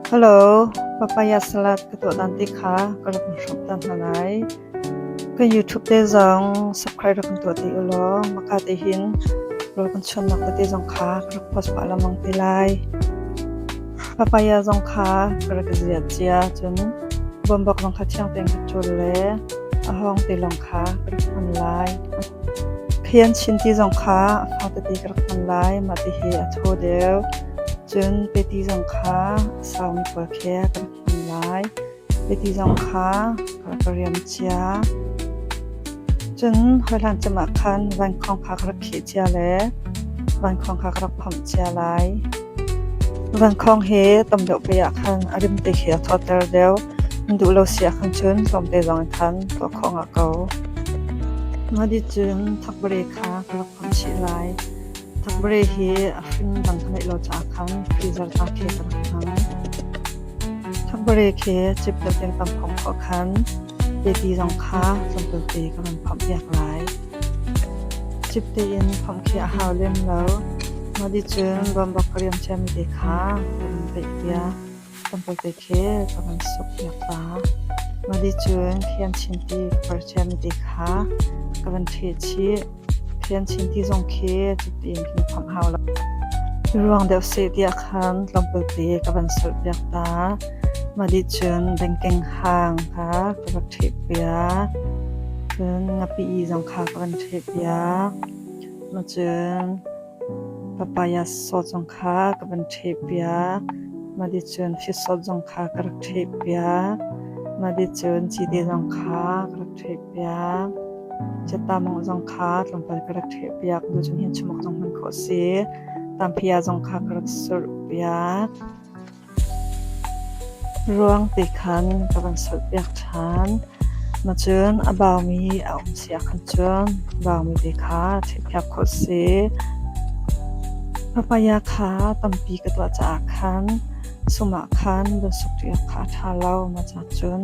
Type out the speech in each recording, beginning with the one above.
Hello, papaya salad ka tuah dan te kha ka rak in hrawmh ta hna lai. Kan YouTube te zong subscribe rak kan tuah te u law maka te hin rawl kan chuannak tete zong kha ka rak post pah lengmang te lai. Papaya zong kha ka rak ziat cia, cun buambak zong kha thiang tein ka ṭul le a hawng te lawng kha ka rak hman lai. Khian chin ti zong kha a fa tete ka rak hman lai, mah ti hi a thaw deuh. Cun peti zong kha a saumi pawl khi ka rak hman lai. Peti zong kha ka rak riam cia. Cun hawihlan cem ah khan vankhawng kha ka rak khih cia le vankhawng kha ka rak phomh cia lai. Vankhawng hi tam deuh pei ah khan a rim te khi a thawtter deuh. An duh lo si ahkhan cun tlawmte zong in khan tuah khawh ngah ko. Ngadi cun thakbare kha ka rak phomh chih lai. Thakbare hi a hring dang ka neih lo caah khan freezer ta khi ka rak hmang. Thakbare khi cip deuh in tam phomh khawh khan peti zong kha tlawmpal te ka van phomh piak lai. Cip tein phomh khi a hau lem lo. Ngadi cun bawmbok ka riam ciami te kha ka van peih piak. Tlawmpal te khi ka van suk piak ta. Ngadi cun khian chin ti ka par ciami te kha ka van ṭheh chih. Khian chin ti zong khi cip tein khin phomh hau lo. Ruang deuh seh tiah khan tlawmpal te ka van sulh piak ta. Mah dih cun bengkeng hang kha ka rak ṭheh piak. Cun ngapih zong kha ka van ṭheh piak. Mah cun papaya sawt zong kha ka van ṭheh piak. Mah dih cun fish sawt zong kha ka rak ṭheh piak. Mah dih cun cite zong kha ka rak ṭheh piak. Chiattamawng zong kha tlawmpal ka rak ṭheh piak. Tucun hin chumuk zong hman khawh a si. Tamphia zong kha ka rak surh piak. Ruang te khan ka van solhpiak ṭhan. Macun a baumi a um si ahkhan cun baumi te kha ṭhehpiak khawh si. Papaya kha tampi ka tuah caah khan sum ah khan van suk ṭi awk kha a ṭha lo. Mah cun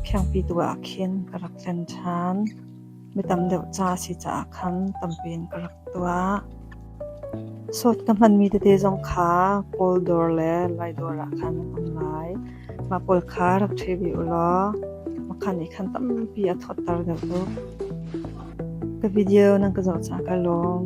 khiangpi tu ah khin ka rak tlen ṭhan. Mi tam deuh ca a si caah khan tampi in ka rak tuah. Sawt ka hmanmi tete zong kha Kawl dawr le Lai dawr ah khan an um lai. Mah pawl kha rak ṭhe ve u law makhan nih khan tampi a thawtter deuh tuk. Ka video nan ka zoh caah ka lawm.